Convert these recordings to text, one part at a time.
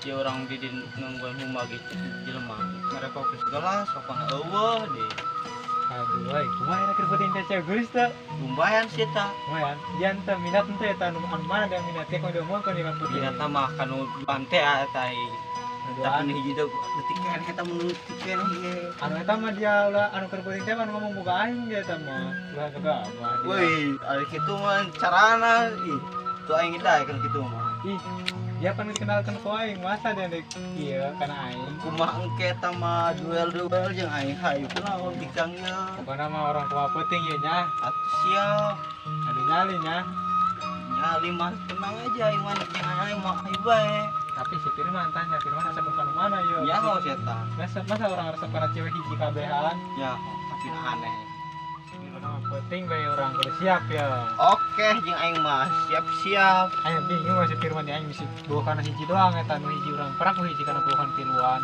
Ya orang di nungguan rumah gitu jelema. Mereka kopi segala sopan eueuh deh. Aduh, euy, kumaha era keur penting teh cewek geulis teh? Lumayan sih ta. Lumayan. Dia teh minat teh eta anu anu mana dia minat teh kalau diomongkeun di kampus. Minat mah kanu bante eta. Tapi nu hiji teh detik keneh eta mun detik keneh ieu. Anu eta mah dia ulah anu keur penting teh anu ngomong boga aing dia eta mah. Ulah boga mah. Woi, ari kitu mah carana ih. Tuh aing daek kan kitu mah. Ih, dia kan dikenalkan ku aing, masa dia dek ieu kana aing. Kumaha engke eta mah duel-duel jeung aing hayu kunaon bikang ieu. Pokona mah orang kumaha penting ieu nya. Atuh siap. Anu nyali nya. Nyali mah tenang aja aing mah jeung aing mah hayu bae. Tapi si Firman tanya, Firman resep kana mana ieu? Nyaho si eta. Masa orang resep kana cewek hiji kabehan? Nyaho, tapi aneh. Pokona mah penting bae orang kudu siap ya. Oke, jeung aing mah siap-siap. Aing bingung mah si Firman di aing bisi bawa kana hiji doang eta nu hiji urang perak nu hiji kana bukan tiluan.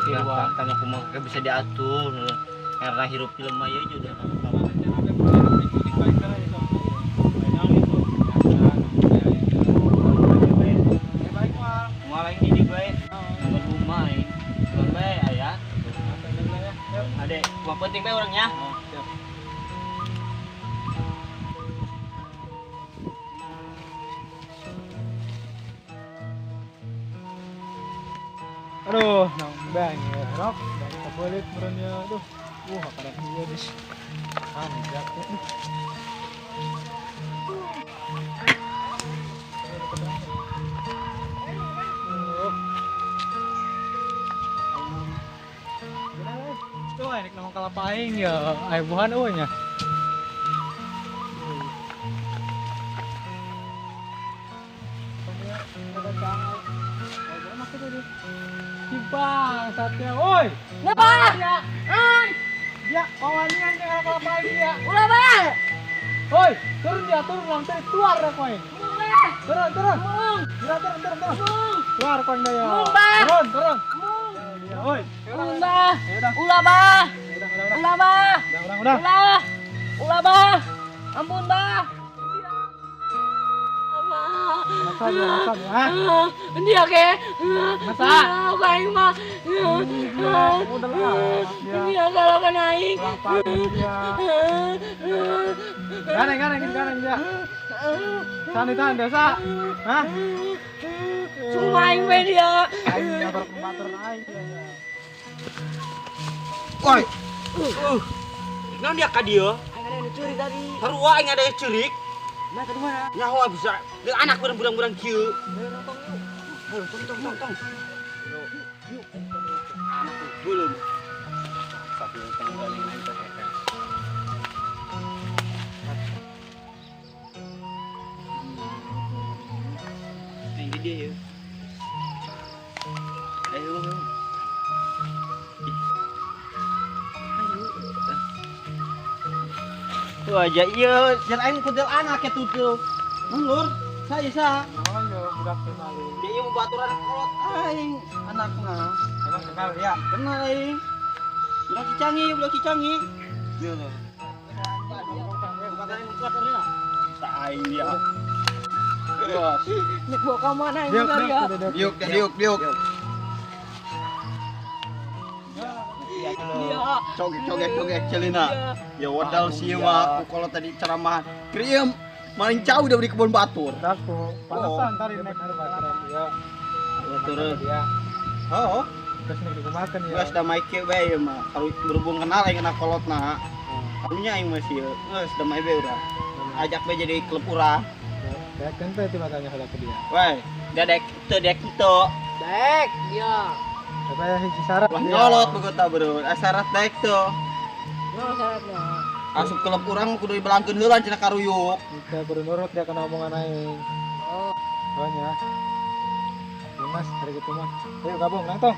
Tiluan. Tanya kumaha bisa diatur. Karena hirup jelema ieu juga. Kumaha lain di bae. Nomor rumah aing. Cuman bae aya. Ade, kumaha penting bae urangnya. Aduh, nambah ya, rok, dan kebelit merenya, aduh, makanan iya dis, aneh ya. Tuh, enak nongol kelapa aing ya, air buahan eueuh nya. Bang, satya, oi. Napa? Ya. Ya, kawanian dengan kelapa aing ya. Ulah, Bang. Oi, turun dia, turun langsung keluar dah koin. Ulah. Turun, turun. Mung. Turun, turun, turun, turun. Mung. Keluar koin dah ya. Mung, Bang. Turun, turun. Mung. Ya, oi. Mung, Bah. Ya udah. Ulah, Bah. Ya udah, udah, udah. Ulah, Bah. Udah, udah, udah. Ulah. Ulah, Bah. Ampun, Bah. Masa dia, masa dia, ha? Dia ke? Masa? Aku aing mah. Udah lah, dia. Dia kalau kena aing. Pulang pagi dia. Gareng, gareng, gareng dia. Tahan, tahan, desa. Hah? Cuma aing we dia. Aing nabrak pembatur aing dia. Woi. Naon dia ka dieu? Aing ada yang curi tadi. Sarua aing ada yang ceurik. Mana tadi mana? Nyaho bisa. Deuk anak berang-berang kieu. Ayo, tong tong tong tong. Yuk. Anak belum. Tapi tanggal yang lain teh. Ini dia ya. Ayo. Ayo. Wah, ja ieu jan aing kudel anak ya tuh. Lur, saya sa. Oh, yo budak kenal. Dia ieu baturan kolot aing anakna. Emang kenal ya? Kenal aing. Budak Cicangi, budak Cicangi. Iya lho. Tak aing dia. Bos. Nek bawa ka mana aing Diuk, ya? diuk, Diuk, diuk, diuk. Dia. Cogek, cogek, cogek celina. Ya wadal sih mah aku kalau tadi ceramah. Kriem maling cau udah di kebun batur. Aku pantesan tadi naik baturan dia. Batur. Dia. Oh, Terus nek dikumakeun ya. geus damai kieu bae ieu mah. Kalau berhubung kenal aing kena kolotna. Karunya aing masih geus damai bae urang. Ajak bae jadi klub urang. Dek kan teh tiba tanya heula ke dia. Woi, dadek teu dek teu. Dek dia. Apa ya hiji syarat? Wah nyolot begitu bro. Syarat dek teu. Nah, syaratnya. Asup klub urang kudu dibelangkeun heula cenah karuyuk. Kita kudu nurut dia kena omongan aing. Oh. Oh nya. Mas, hari gitu mah. Ayo gabung, nang tong.